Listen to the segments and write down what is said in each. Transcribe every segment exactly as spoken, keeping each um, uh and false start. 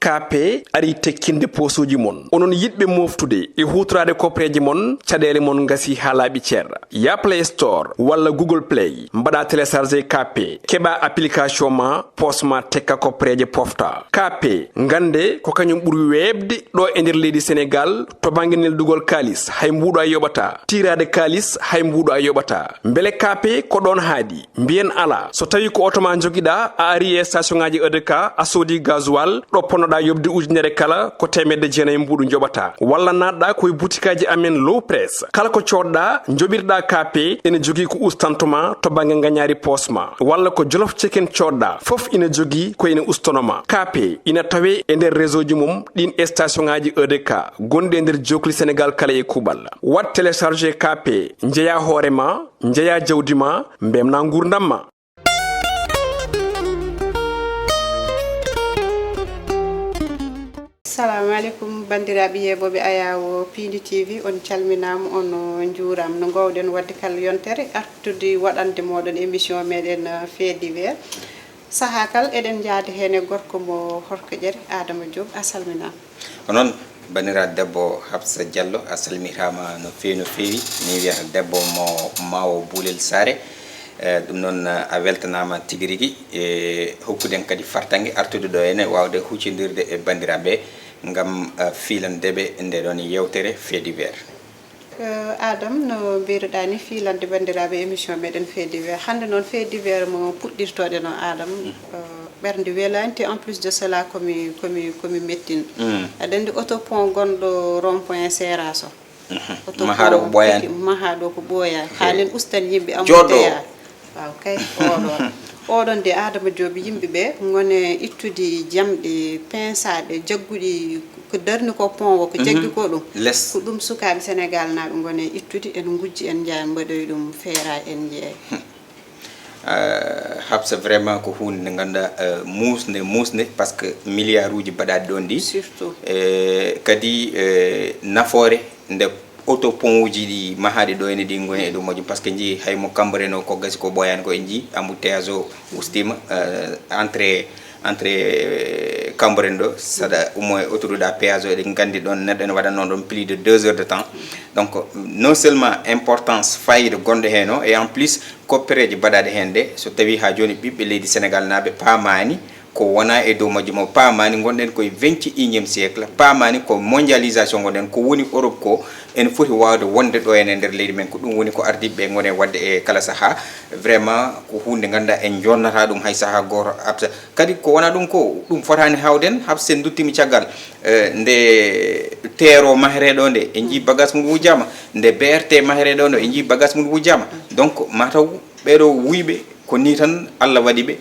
K P ari tekkinde poosuuji mon. Onon yiɗɓe mooftude e huutoraade koppereeje mon, caɗeele mon ngasi haa laaɓi cer. Ya Play Store walla Google Play, mbaɗa télécharger K P, keɓa application ma, poos ma tekka koppereeje pofta. K P, ngannde ko kañum ɓuri weeɓde ɗo e nder leydi Senegaal to bannge neldugol kaalis, hay mbuuɗo a yoɓata. Tiiraade kaalis, hay mbuuɗo a yoɓata. Mbele K P ko ɗoon haaɗi? Mbiyen alaa. So tawii ko oto ma njogiɗaa, a ari e station ŋaaji E D K, a soodi gasoil, ɗo ponnoɗaa yoɓde ujunere kala, ko teemedde jeenayi mbuuɗu njoɓataa. Walla naatɗaa ko e butikaaji amen Low Press. Kala ko coodɗaa, njoɓirɗaa K P, ene jogii ko ustanto ma to bannge ngañaari poos ma. Walla ko Jolof Chicken coodɗaa, fof ina jogii ko ene ustono ma. K P ina tawee e nder réseau ji mum ɗin e station ŋaaji E D K gonɗi e nder jookli Senegaal kala e kuuɓal. Waɗ télécharger K P, njeyaa hoore ma, njeyaa jawdi ma, mbemnaa nguurndam ma. Salamu aleykum, banndiraaɓe yeeɓooɓe Ayaawo Piindi T V, on calminaama, on njuuraama. No ngoowɗen waɗde kala yontere, artude waɗande mooɗon émission meɗen, euh, Fait divers. Sahaa kala, eɗen njaada heen e gorko mo horkoƴere, Adama Diop, a salminaama. Ko noon, banndiraaɗo debbo Hafsa Diallo, a salmitaama no feewi, no feewi. Min wiyata debbo mo Maawo Buulel Saare. Eh, ɗum noon, a weltanaama tigi rigi e hokkuden kadi fartaŋŋe artude ɗo ene waawde huccondirde e banndiraaɓe ngam, eh, fiilande ɓe nde ɗoon yeewtere Fait divers. Eh, Adam, no mbiruɗaa ni, fiilande banndiraaɓe émission meɗen Fait divers. Hannde noon Fait divers mo puɗɗirtoɗen o, Adam, eh, ɓernde welaani, te en plus de cela ko mi, ko mi, ko mi mettin. Mm. Aɗa anndi auto pont gonɗo rond point Seras o. Mhm. Oto mahaaɗo ko ɓooyaani. Mahaaɗo ko ɓooyaani. Haalin ustan yimɓe embouteillage. Waaw kay, oɗon. Oɗon de Adama Diop, yimɓe ɓe ngone ittude jamɗe pensaaɗe, jagguɗi ko darni ko pont o, ko jaggi ko ɗum. Les. Ko ɗum sukaaɓe Senegaal naaɓe ngone ittude, en ngujji, en njaay mbaɗoy ɗum feera, en njeey. Euh, Hafsa, vraiment ko huunde nde ngannduɗaa, euh, muusnde, muusnde, parce que milliarduuji mbaɗaaɗi ɗoon ɗi. Surtout. Eh, kadi, eh, nafoore nde auto pont uji ɗi mahaaɗi ɗo ene ɗi ngoni e dow majjum, parce que njii hay mo Cambérène o ko gasi ko ɓooyaani ko, en njii embouteillage o ustiima, euh, entrée, entrée, euh, Cambérène ɗo, saɗa ummo e autoroute à péage o, eɗen nganndi ɗoon neɗɗo ene waɗa noon ɗoon plus de deux heures de temps. Donc, non seulement importance, fayida gonɗo heen o, et en plus, koppereeje mbaɗaaɗe heen ɗe, so tawii haa jooni ɓiɓɓe leydi Senegaal naaɓe paamaani, ko wona e dow majjum o, paamaani ngonɗen koye vingt et unième siècle, paamaani ko mondialisation ngonɗen, ko woni Europe ko, ene foti waawde wonde ɗo ene nder leydi men. Ko ɗum woni ko ardiiɓe ɓe ngoni waɗde e kala sahaa. Vraiment, ko huunde ngannduɗaa en jonnata ɗum hay sahaa gooto. Absa-, kadi ko wona ɗum ko, ɗum fotaani hawden, Hafsa, sen nduttimi caggal, eh, nde teero mahereɗo nde, en njii bagage mum wujjama, nde B R T mahereɗo nde, en njii bagage mum wujjama. Donc, mataw ɓeɗo wuyɓe ko ni tan Allah waɗi ɓe,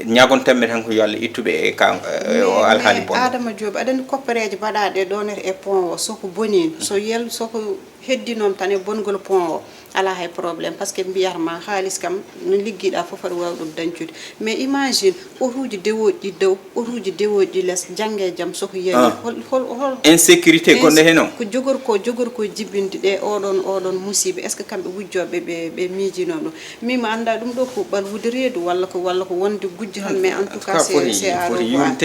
ñagontanmi tan ko yo Allah ittuɓe e ka, e o alhaali bonɗo. Adama Diop, aɗa anndi koppereeje mbaɗaaɗe ɗo nder e pont o, soko bonii, so yel, soko heddinoom tan e bongol pont o, alaa hay problème, parce que mbiyata ma haalis kam no liggiɗa fof aɗa waawi ɗum dañcude. Mais imagine, otuuji dewooji ɗi dow, otuuji dewooji ɗi les, jannge jam soko yani. Ah. Hol, hol, hol insécurité gonɗo heen o? Ko jogor ko, jogor ko jibinde ɗe oɗon, oɗon musiiɓe. Est-ce que kamɓe wujjooɓe ɓe, ɓe miijino ɗum? Min mi annda ɗum ɗo ko ɓalwude reedu walla ko, walla ko wonde gujjo tan, mais en tout cas, c'est, c'est à revoir.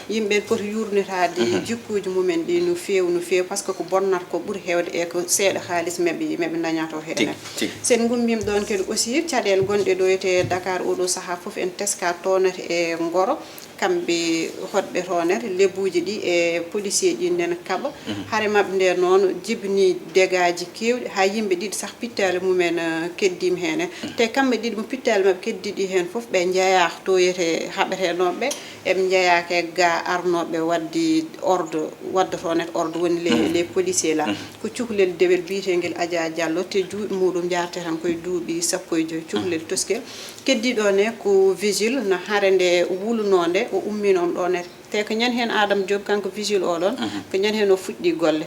Yimɓe poti yuurnitaade jikkuuji mumen ɗi no feewi, no feewi, parce que ko bonnata ko ɓuri heewde e ko seeɗa haalis meɓe, meɓe ndañata o heen. Tigi, tigi. Sen ngummiima ɗoon kadi aussi, caɗeele gonɗe ɗo e Dakar oɗo sahaa fof en teska toonata e ngoro. Kamɓe hoɗɓe toon, lebuuji ɗi e policier ji nden kaɓa. Mhm. Hare maɓɓe nde noon jibini dégâts ji keewɗi, haa yimɓe ɗiɗi sah pittaali mumen, eh, keddiima heen. Mhm. Te kamɓe ɗiɗi mo pittaali maɓɓe keddiiɗi heen fof, ɓe njeyaa to yete haɓetenooɓe, eɓe njeyaa ke ga arnooɓe waɗde ordre, waɗde toon ordre woni les, mhm, les policiers là. Mhm. Ko cukalel dewel biyeteengel Adja Diallo, te juuɗe muɗum njaarete tan koye duuɓi sappo e joy, cukalel, mhm, toskel. Keddiiɗo ne ko vigile, no hare nde wulunoo nde, o ummii noon ɗo ne. Te ko ñande heen Adama Diop, kanko vigile o ɗoon, mhm, ko ñande heen o fuɗɗii golle.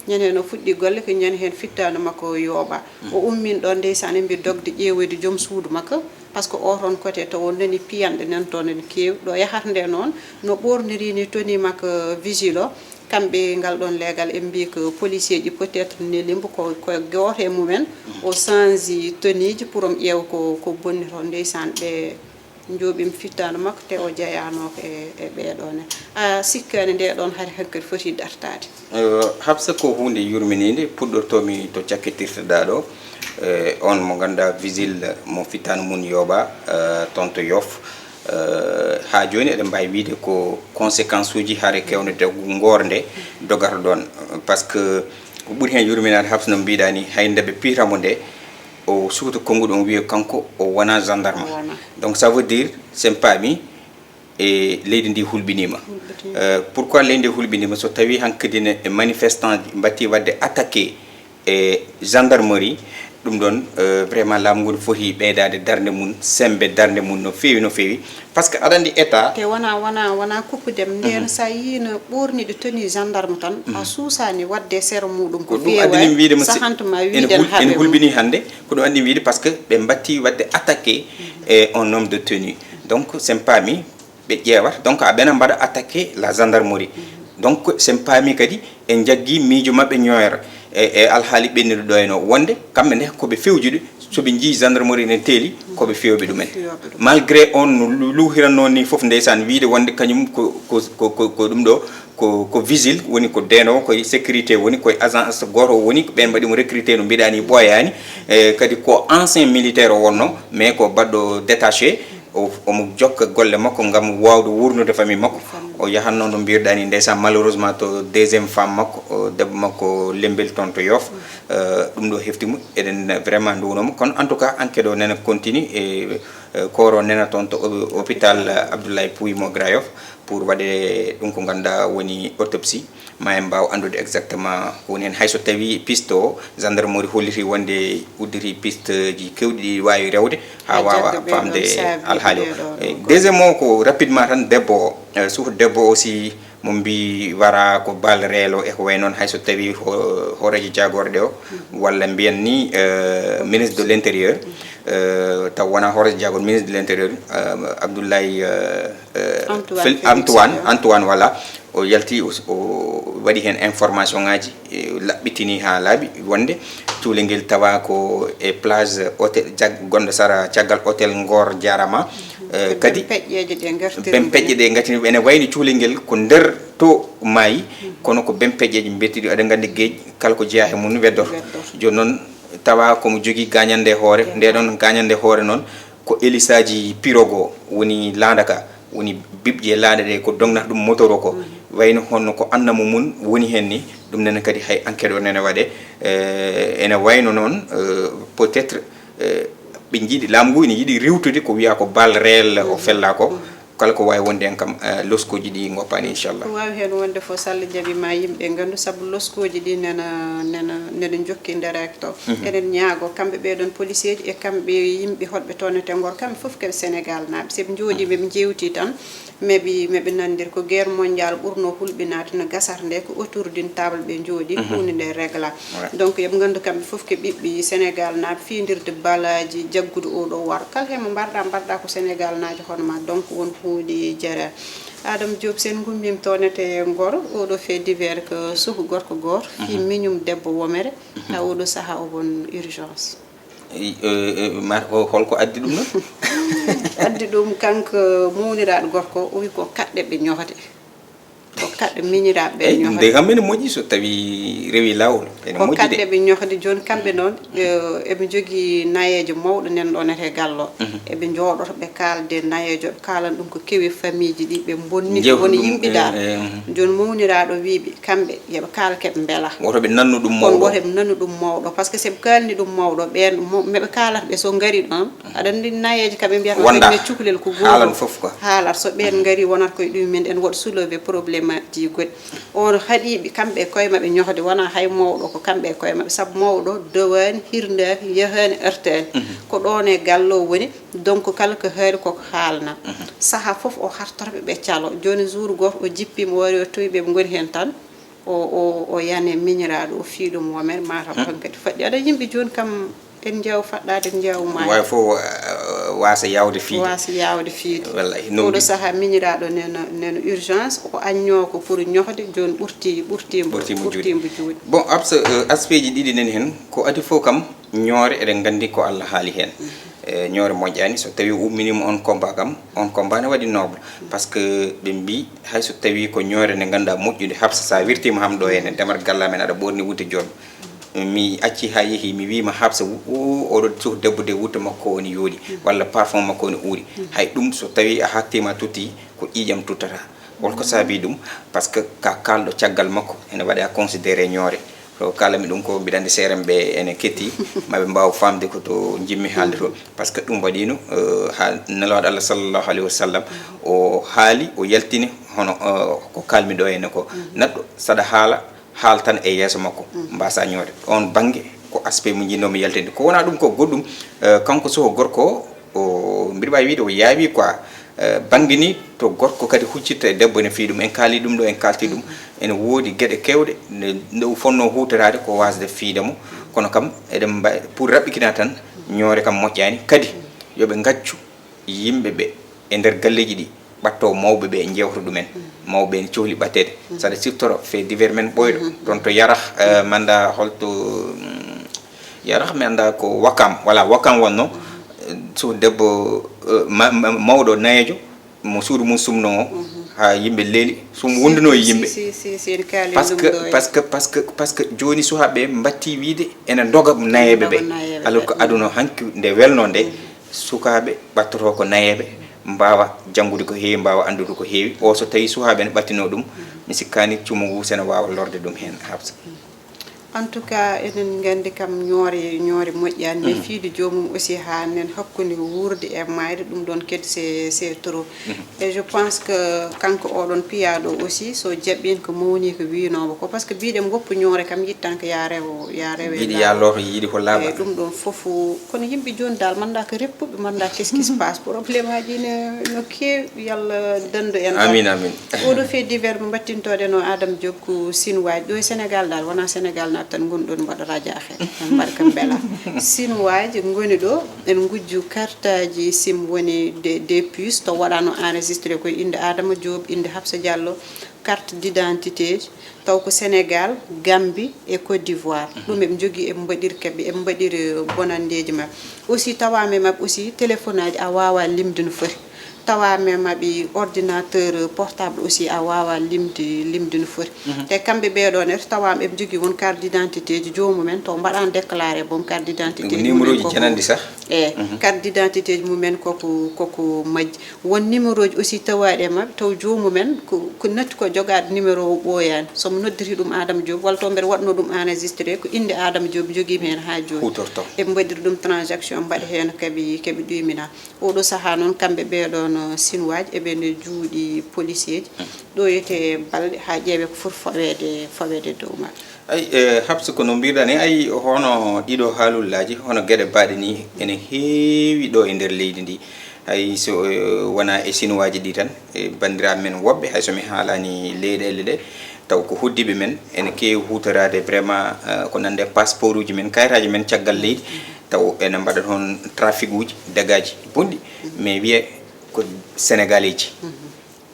Ñande heen o fuɗɗii golle, ko ñande heen fittaandu makko yooɓaa. Mhm. O ummii ɗoon ndeysaan, en mbi dogde ƴeewoyde joom suudu makko, parce que o toon kote taw o nani piyanɗe nan toon ene keewi. Ɗo yahata nde noon, no ɓoorniri ni tenue makko vigile o, kamɓe ngal ɗoon leegal, en mbi ko policier ji peut-être nelimbo ko, ko gooto e mumen, o change tenue ji pour omo ƴeewa ko, ko bonni toon. Ndeysaan, ɓe Njooɓiima fittaandu makko, te o jeyaanooko e, e ɓee ɗoo ne. A sikkaani nde ɗoon hari hankadi foti dartaade? Habsa, ko huunde yurminiinde, puɗɗortoomi to cakkitirteɗaa ɗo. Eh, on mo ngannduɗaa, vigile mo fittaandu mum yooɓaa, eh, toon to Yoff. Eh, haa jooni eɗen mbaawi wiyde ko conséquence uji hare keewne de ngoor nde dogata ɗoon. Parce que ko ɓuri heen yurminaade, Habsa, no mbiɗaa ni, hay nde ɓe piyata mo nde, o suuta konnguɗi, on wiya kanko o wonaa gendarme. Donc ça veut dire, sen paami, e leydi ndi hulɓiniima. Eh, pourquoi leydi ndi hulɓiniima? So tawii hankadi ne e manifestant ji mbattii waɗde attaqué e gendarmerie, ɗum ɗoon, eh, vraiment laamu ngu ne foti ɓeydaade darnde mum, semmbe darnde mum no feewi, no feewi. Parce que aɗa anndi état. Te wona, wona, wona kuppudem. Ndeen sa yii no ɓoorniɗo tenue gendarme tan, a suusaani waɗde sero muɗum ko feewa, sahanta ma wiide ene hulɓini hannde. Ko ɗum addi wiyde, parce que ɓe mbattii waɗde attaqué e un homme de tenue. Donc sen paami ɓe ƴeewata, donc aɓena mbaɗa attaqué la gendarmerie. Donc sen paami kadi en njaggii miijo maɓɓe ñooyata e, e alhaali ɓennuɗo ɗo eno wonde kamɓe nde ko ɓe fewjude, so ɓe njii gendarmerie ne teeli ko ɓe fewɓe ɗumen. Malgré on no lu- luuhiranno ni fof, ndeysaan, wiyde wonde kañum ko, ko, ko, ko, ko ɗum ɗo, ko, ko vigile woni, ko deenoowo, koye sécurité woni, koye agence gooto o woni, ko ɓeen mbaɗi mo recruté, no mbiɗaa ni, ɓooyaani. E kadi ko ancien militaire o wonno, mais ko baɗɗo détaché. O, omo jokka golle makko ngam waawde wuurnude famille makko. O yahatno, no mbiruɗaa ni, ndeysaan, malheureusement, to deuxième femme makko, o debbo makko Lembel toon to Yoff. Eh, ɗum ɗo hefti mo, eɗen vraiment nduwno mo. Kono en tout cas, enquête o nena continue e, eh, kooro nena toon to hôpital Abdoulaye Pouye mo Grand Yoff pour waɗe ɗum ko ngannduɗaa woni autopsie. Ma en mbaaw anndude exactement ko woni heen. Hay so tawii piste o, gendarmerie holliti wonde udditi piste ji keewɗi ɗi waawi rewde haa waawa faamde alhaali o. Deuxième o ko rapidement tan, debbo o, eh, suuto debbo o, si mo mbi wara ko bal reelo e ko wayi noon, hay so tawii ho- hooreejo jaagoorɗe o, walla mbiyen ni, eh, ministre de l'intérieur, eh, taw wonaa hooreejo jaagoorɗe, ministre de l'intérieur, eh, Abdoulaye, eh, eh, Antoine Fel- Félix Antoine, Antoine, voilà. O yalti, o, o waɗi heen information ŋaaji, e, laɓɓitini haa laaɓi wonde cuule ngel tawa ko e plage hôtel jag- gonɗo sara caggal hôtel Ngor Jarama. Eh, kadi bempeƴƴeeje ɗe ngartiri bempeƴƴe ɗe ngartiri, ene wayni cuule ngel ko nder to maayi, kono ko bempeƴƴeeje mbettiɗi, aɗa nganndi geej kala ko jeyaa he mum weddoto. Jooni noon tawa komo jogii gañannde hoore, nde ɗoon gañannde hoore noon ko héliceaji pirogue o, woni laanda ka, woni bibƴe laaɗe ɗe ko dognata ɗum moteur o ko, wayno honno ko annamo mum woni heen ni, ɗum nene kadi hay enquête o nene waɗe. Eh, ene wayno noon, eh, peut-être, eh, ɓe njiɗi, laamu ngu ene yiɗi riiwtude ko wiyaa ko bal réel o fella ko. Kala ko waawi wonde heen kam, eh, loskooji ɗi ngoppaani, inchallah. Ko waawi heen wonde fof, so Allah jaɓii, ma yimɓe nganndu, sabu loskooji ɗi nena, nena, nena njokki ndereek to. Eɗen ñaago kamɓe ɓee ɗoon policier ji e kamɓe yimɓe hoɗɓe toon e Ngor, kamɓe fof ko ɓe Senegaal naaɓe. So ɓe njooɗii, ɓe njeewtii tan, meɓe, meɓe nanndiri. Ko guerre mondiale ɓurno hulɓinaade no gasata nde, ko autour d'une table ɓe njooɗii, huunde nde regla. Donc, yo ɓe nganndu kamɓe fof ko ɓiɓɓe Senegaal naaɓe, fiindirde balaaji, jaggude oo ɗoo waro. Kala heen mo mbar-ɗaa, mbar-ɗaa ko Senegaal naajo hono maa. Donc, won huunde jara. Adama Diop, so en ngummiima toon e Ngor, oo ɗoo fait divers ko suku gorko gooto, fii miñum debbo womere, haa oo ɗoo sahaa o won urgence. Eh, eh, eh, ma-, ko holko addi ɗum noon? Addi ɗum, kanko mawniraaɗo gorko o, o wi ko kaɗɗe ɓe ñohde. Ko kaɗɗe miñiraaɓe ɓe ñohde. Eyi, nde kam ene moƴƴi, so tawii rewii laawol, ene moƴƴi de. Ko kaɗɗe ɓe ñohde. Jooni kamɓe noon, eh, eɓe njogii nayeejo mawɗo nan ɗoon e galle o. Eɓe njooɗoto, ɓe kaalde nayeejo, ɓe kaalana ɗum ko kewi e famille ji ɗi, ɓe mbonni, woni yimɓe daal. Jooni mawniraaɗo wii ɓe, kamɓe, yo ɓe kaal, keɓe mbela. Woto ɓe nannu ɗum mawɗo. Kono woto ɓe nannu ɗum mawɗo, parce que so ɓe kaalni ɗum mawɗo, ɓeen mo-, meɓe kaalata ɓe, so ngarii ɗoon, aɗa anndi nayeeji kam ɓe mbiyata wonda, ɓe cukalel ko gooto. Haalan fof quoi. Haalat, so ɓeen ngarii, wonata koye ɗum men, en waɗa soulever probléme ji goɗɗi. On haɗii ɓe, kamɓe e koye maɓɓe ñohde, wonaa hay mawɗo, ko kamɓe e koye maɓɓe, sabu mawɗo dowaani, hirnaaki, yahaani, artaani. Ko ɗoon e galle o woni, donc kala ko haali koko haalna. Sahaa fof o hartoto ɓe, ɓe calo. Jooni jour gooto o jippiima, o ari, o tawi ɓe, ɓe ngoni heen tan. O, o, o yani e miñiraaɗo o, fii ɗum womere, mataw hankadi faɗɗi. Aɗa yimɓe jooni kam, en njeew faɗɗaade, en njeew maayde. Waawi fof, eh, waasa yaawde fiide. Waasa yaawde fiide. Wallahi, noon. Oɗo sahaa miñiraaɗo nena, nena urgence, o aññoo ko pour ñohde, jooni ɓurti, ɓurtiimo, ɓurtiimo juuɗe. Ɓurtiimo juuɗe. Bon, abs-, eh, aspect ji ɗiɗi nani heen. Ko adii fof kam, ñoore, eɗen nganndi ko Allah haali heen. E ñoore moƴƴaani, so tawii umminiima on combat kam, on combat ne waɗi noble. Par ce que ɓe mbii, hay so tawii ko ñoore nde ngannduɗaa moƴƴude, Hafsa, so a wirtiima ham ɗo henne, ndemar galle amen aɗa ɓoorni wutte joorɗo. Mi acci haa yehi, mi wiima, Hafsa, o, oɗo suh debbo de, wutte makko woni yooɗi, walla parfum makko woni uuri. Hay ɗum, so tawii a haaktiima a tutti, ko ƴiiƴam tuttata. Holko saabii ɗum? Par ce que ka kaalɗo caggal makko, ene waɗa considéré ñoore. To kaalami ɗum ko, mbiɗa anndi seereɓe ɓe ene ketti, ma ɓe mbaaw faamde ko to njimmi haalde to. Par ce que ɗum waɗiino, eh, haa Nelaaɗo Allah sallallahu alayhi wa sallam, o haali, o yaltini hono, eh, ko kaalmi ɗo henne ko. Neɗɗo saɗa haala, haal tan e yeeso makko, mbasa ñoore. On bannge ko aspect mo njiɗnoomi yaltinde. Ko wonaa ɗum ko goɗɗum, eh, kanko soho gorko o, o, mbiɗa waawi wiide o yaawi quoi. Eh, bannge ni to gorko kadi huccirta e debbo, ene fii ɗum. En kaali ɗum ɗo, en kaalti ɗum. Ene woodi geɗe keewɗe nde, nde o fonnoo huutoraade ko waasde fiide mo. Kono kam eɗen mba-, pour raɓɓikina tan, ñoore kam moƴƴaani. Kadi yo ɓe ngaccu yimɓe ɓe e nder galleeji ɗi, ɓatto mawɓe ɓe, njewta ɗumen. Mawɓe ene cohli ɓatteede. Saɗa siftoro fait divers men ɓooyɗo. Toon to Yarah, eh, mi annda holto, mm, Yarah, mi annda ko Wakam. Voilà, Wakam wonno. Eh, so debbo, eh, ma-, ma-, mawɗo nayeejo, mo suudu mum sumnoo o, haa yimɓe leeli, sum wonduno e yimɓe. Si, si, si, si, en kaali par ce ɗum que, ɗo e par ce que, par ce que, par ce que jooni suhaaɓe mbattii wiide ene ndoga nayeeɓe ɓe. Ndoga nayeeɓe ɓe. Alors que aduna hanki nde welnoo nde, sukaaɓe ɓattotoo ko nayeeɓe, mbaawa janngude ko heewi, mbaawa anndude ko heewi. O, so tawii suhaaɓe ne ɓattinoo ɗum, mi sikkaani cumu ngu sene waawa lorde ɗum heen, Hafsa. En tout cas, enen nganndi kam ñoore, ñoore moƴƴaani, mais fiide joomum aussi haa nen hakkunde wuurde e maayde, ɗum ɗoon kadi c'est, c'est trop. Et je pense que kanko oɗon piyaaɗo aussi, so jaɓɓiino ko mawni ko wiinoomo ko, par ce que mbiɗen woppu ñoore kam yittan ko yaa rewo, yaa rewe yiɗi laaɓa. Yaa looto, yiɗi ko laaɓa. Eyi, ɗum ɗoon fof, kono yimɓe jooni dal, mannda ko reppuɓe, mannda qu'est-ce qui se passe. Problème aji ne, no keewi, yalla danndu en tan. Amin, amin. Oɗo fait divers mo mbattintooɗen o Adama Diop ko Sinwaaji. Ɗo e Sénégal dal, wonaa Sénégal naat tan ngoni ɗoon mbaɗa raja affaire. En mbaɗa kam mbela. Sinwaaji ngoni ɗo, en ngujju kartaaji sim woni des, des puces, to waɗano enregistré ko innde Adama Diop, innde Hafsa Diallo, carte d'identité ji, taw ko Sénégal, Gambie e Côte d'Ivoire. Ɗum eɓe njogii, eɓe mbaɗiri kaɓe, eɓe mbaɗiri bonanndeeji maɓɓe. Aussi tawaama e maɓɓe aussi téléphone aji a waawaa limde no foti. Tawaama e maɓɓe ordinateur portable aussi a waawaa limde, limde no foti. Te kamɓe ɓee ɗoo ne tawaama eɓe njogii won carte d'identité ji joomum en taw mbaɗaani déclaré boom carte d'identité ji mumen. Numéro ji koko jananɗi sah. Eyi, carte d'identité ji mumen koko, koko majji. Won numéro ji aussi tawaaɗi e maɓɓe, taw joomum en ko, ko natti ko jogaade numéro o ɓooyaani. So mo noddiri ɗum Adama Diop, walla taw mbeɗa waɗnoo ɗum enregistré, ko innde Adama Diop njogiimi heen haa jooni. Huutorto. Eɓe mbaɗiri ɗum transaction, mbaɗa heen kaɓe, kaɓe ɗuminaa. Oɗo sahaa noon, kamɓe ɓee ɗoon, uh, Sinwaaji, eɓe nder juuɗe policier ji. Ɗo wiyetee balɗe haa ƴeewee ko foti faweede, faweede dow maɓɓe. Ay, eh, Hafsa, ko no mbiɗa ni, ay, hono ɗiɗo haalullaaji, hono geɗe baaɗe ni, ene heewi ɗo e nder leydi ndi. Hay so, eh, wonaa e Sinwaaji ɗi tan, e banndiraaɓe men woɓɓe, hay so mi haalaani leyɗeele ɗe, taw ko hoddiiɓe men, ene keewi huutoraade vraiment, eh, ko nande e passeport uji men, kayitaaji men caggal leydi, taw ene mbaɗa toon trafic uji, dégâts ji bonɗi, mais wiyee ko Sénégalais ji.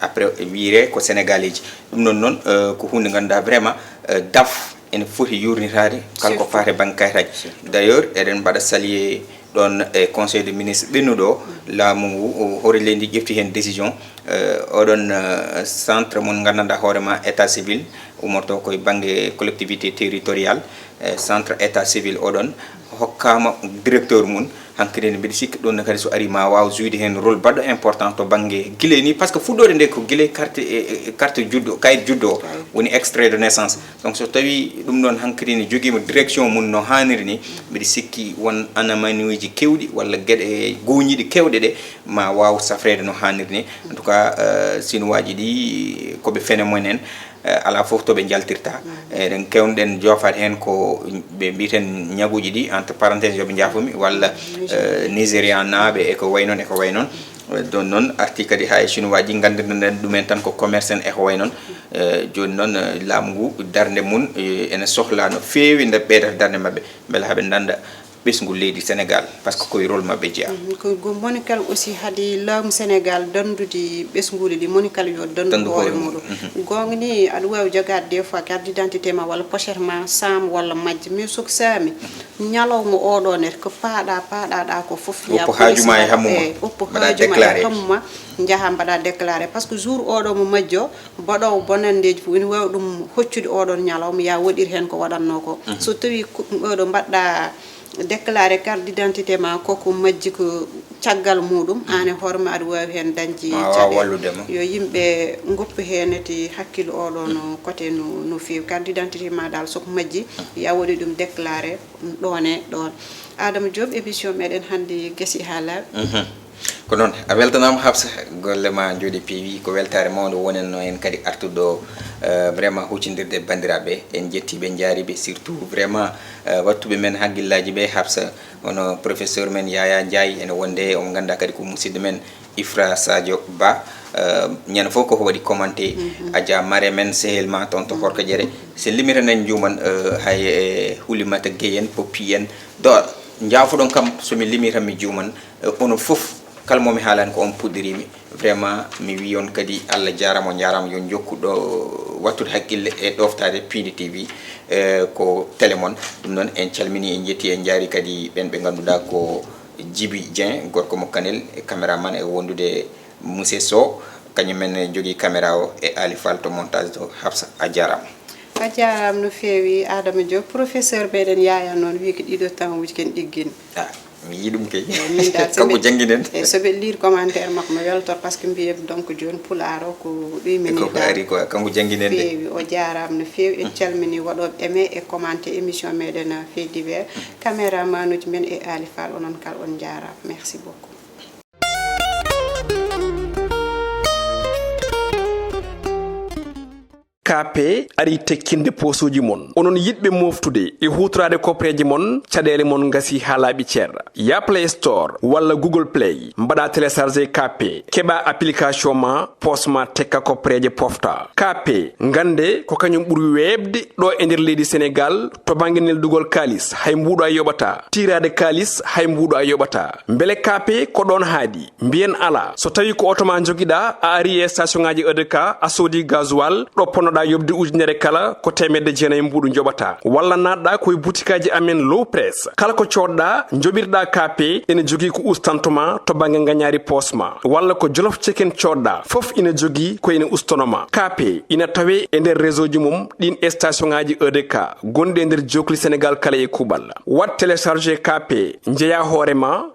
Après, wiyee ko Sénégalais ji. Ɗum ɗoon noon, eh, ko huunde ngannduɗaa vraiment, eh, daf ene foti yuurnitaade kala ko faati e bannge kayitaaji. Surtout. D'ailleurs, eɗen mbaɗa saluer ɗoon e Conseil des ministres ɓennuɗo o, laamu ngu, o, hoore leydi ndi ƴefti heen décision, eh, oɗon, eh, centre mo nganndanɗaa hoore ma, état civil, ummorto ko e bannge collectivité territoriale, eh, centre état civil oɗon, hokkaama directeur mum. Hankkadi ne mbiɗa sikki ɗoon ne kadi so arii ma waaw jouer heen rôle baɗɗo important to bannge gila ni, par ce que fuɗɗoode nde ko gila carte, e, e, carte juddu, kayit juddu o, woni extrait de naissance. Donc so tawii ɗum ɗoon hankkadi ne jogiima direction mum no haaniri ni, mbiɗa sikki won anamanuuji keewɗi walla geɗe gooñiiɗe keewɗe ɗe ma waaw safreede no haaniri ni. En tout cas, euh, Sinwaaji ɗi ko ɓe phénomène en, eh, alaa fof to ɓe njaltirta. Eɗen keewnuɗen joofaade heen ko ɓe mbiyeten ñaguuji ɗi, entre parenthèse, yo ɓe njaafo mi, walla, eh, Nigérianaaɓe e ko wayi noon, e ko wayi noon. Eh, ɗoon noon arti kadi haa e Chinois ji, nganndirɗen ɗumen tan ko commerçant e ko wayi noon. Eh, jooni noon, eh, laamu ngu darnde mum, eh, ene sohla no feewi nde ɓeydata darnde maɓɓe, mbele haa ɓe ndannda ɓesngu leydi Sénégal, parce que koye rôle maɓɓe jeyaa. Mhm. Ko, ko monikal aussi haadi laamu Sénégal danndudi ɓesnguuli ɗi, monikal yo danndu Danndu hoore hoore muɗum. Mhm. Goonga ni, aɗa waawi jogaade des fois carte d'identité ma walla pochette ma saam walla majji, mais so ko saami, ñalawma oɗo ne, ko paaɗa, paaɗaɗa ko fof, Woppu haaju ma e hammu ma. Eh, woppu Mbaɗa haaju ma e déclaré. Hammu ma, njaha mbaɗa déclaré. Parce que jour oɗo mo majjo, baɗoowo bonanndeeji fof ina waawi ɗum hoccude oɗon ñalawma, ya waɗir heen ko waɗatnoo ko. Mhm. So tawii ko, oɗo mbaɗɗa déclaré carte d'identité ma, koko majji ko caggal muɗum, aan e hoore ma aɗa waawi heen dañde Ma waawa caɗeele. Wallude ma. Yo yimɓe ngoppu heen eti hakkille oɗo no côté no, no feewi. Carte d'identité ma dal so ko majji, ya waɗi ɗum déclaré ɗoon e ɗoon. Adama Diop, émission meɗen hannde gasi haa laaɓi. Mhm. Ko noon, a weltanaama Hafsa, golle ma njooɗi peewi, ko weltaare mawnde wonanno en kadi artude ɗo, eh, vraiment huccindirde e banndiraaɓe. En njettii ɓe, en njaari ɓe, surtout vraiment, eh, wattuɓe men hakkillaaji ɓe, Hafsa, hono professeur men Yaya Ndiaye, ene wonde, omo nganndaa kadi ko musidɗo men Ifra Sadio Ba, eh, ñande fof koko waɗi commenté, Mhm. Adja Mare men sehel ma toon to Horko Jere. So limira nen njuuman, eh, hay, eh, Hulimata Gueye en, Poppy en, do njaafoɗon kam, so mi limi tan mi juuman, eh, onon fof, kala mo mi haalani ko on puɗɗirimi. Vraiment, mi wii on kadi Allah jaaraama, on njaaraama, yo on njokku ɗo wattude hakkille e ɗoftaade Piindi T V, eh, ko télé mon. Ɗum noon, en calmini, en njetti, en njaari kadi ɓen ɓe ngannduɗaa ko Djiby Dieng, gorko mo Kanel, e caméraman, e wondude Mousse Sow, kañum men jogii caméra o, e Ali Fall to montage to. Hafsa, a jaaraama. A jaaraama no feewi, Adama Diop. Professeur meɗen Yaya noon wii ko ɗiɗo temps uji ken ɗiggin. Ah, mi yii ɗum kay. Eh, min dal, so Kanko ɓe, janngi nen. Eh, so ɓe liir commentaire makko, mi weltor, parce que mbiyem donc jooni pulaar o ko ɗum min Ko ko dal. Ari ko, kanko janngi nen de. Feewi, o jaaraama no feewi. En calmini waɗooɓe aimé e commenté émission meɗen, euh, fait divers. Caméraman uji men e Ali Fall, onon kala on jaaraama. Merci beaucoup. K P ari tekkinde posuuji mon. Onon yiɗɓe moftude e huutoraade kopreeje mon, caɗeele mon ngasi haa laaɓi cer. Ya Play Store walla Google Play, mbaɗa télécharger K P, keɓa application ma, pos ma tekka kopreeje pofta. K P, ngannde ko kañum ɓuri weeɓde ɗo e nder leydi Senegal to bannge neldugol kaalis, hay mbuuɗo a yoɓata. Tiiraade kaalis, hay mbuuɗo a yoɓata. Mbele K P ko ɗoon haaɗi? Mbiyen alaa. So tawii ko oto ma njogiɗaa, a ari e station ŋaaji E D K, a soodi gasoil, ɗo ponnoɗaa yoɓde ujunere kala, ko teemedde jeenayi mbuuɗu njoɓataa. Walla naatɗaa ko e butikaaji amen Low Press. Kala ko coodɗaa, njoɓirɗaa K P, ene jogii ko ustanto ma to bannge ngañaari poos ma. Walla ko Jolof Chicken coodɗaa, fof ina jogii ko ene ustono ma. K P ina tawee e nder réseau ji mum ɗin e station ŋaaji E D K gonɗi e nder jookli Senegal kala e kuuɓal. Waɗ télécharger K P, njeyaa hoore ma,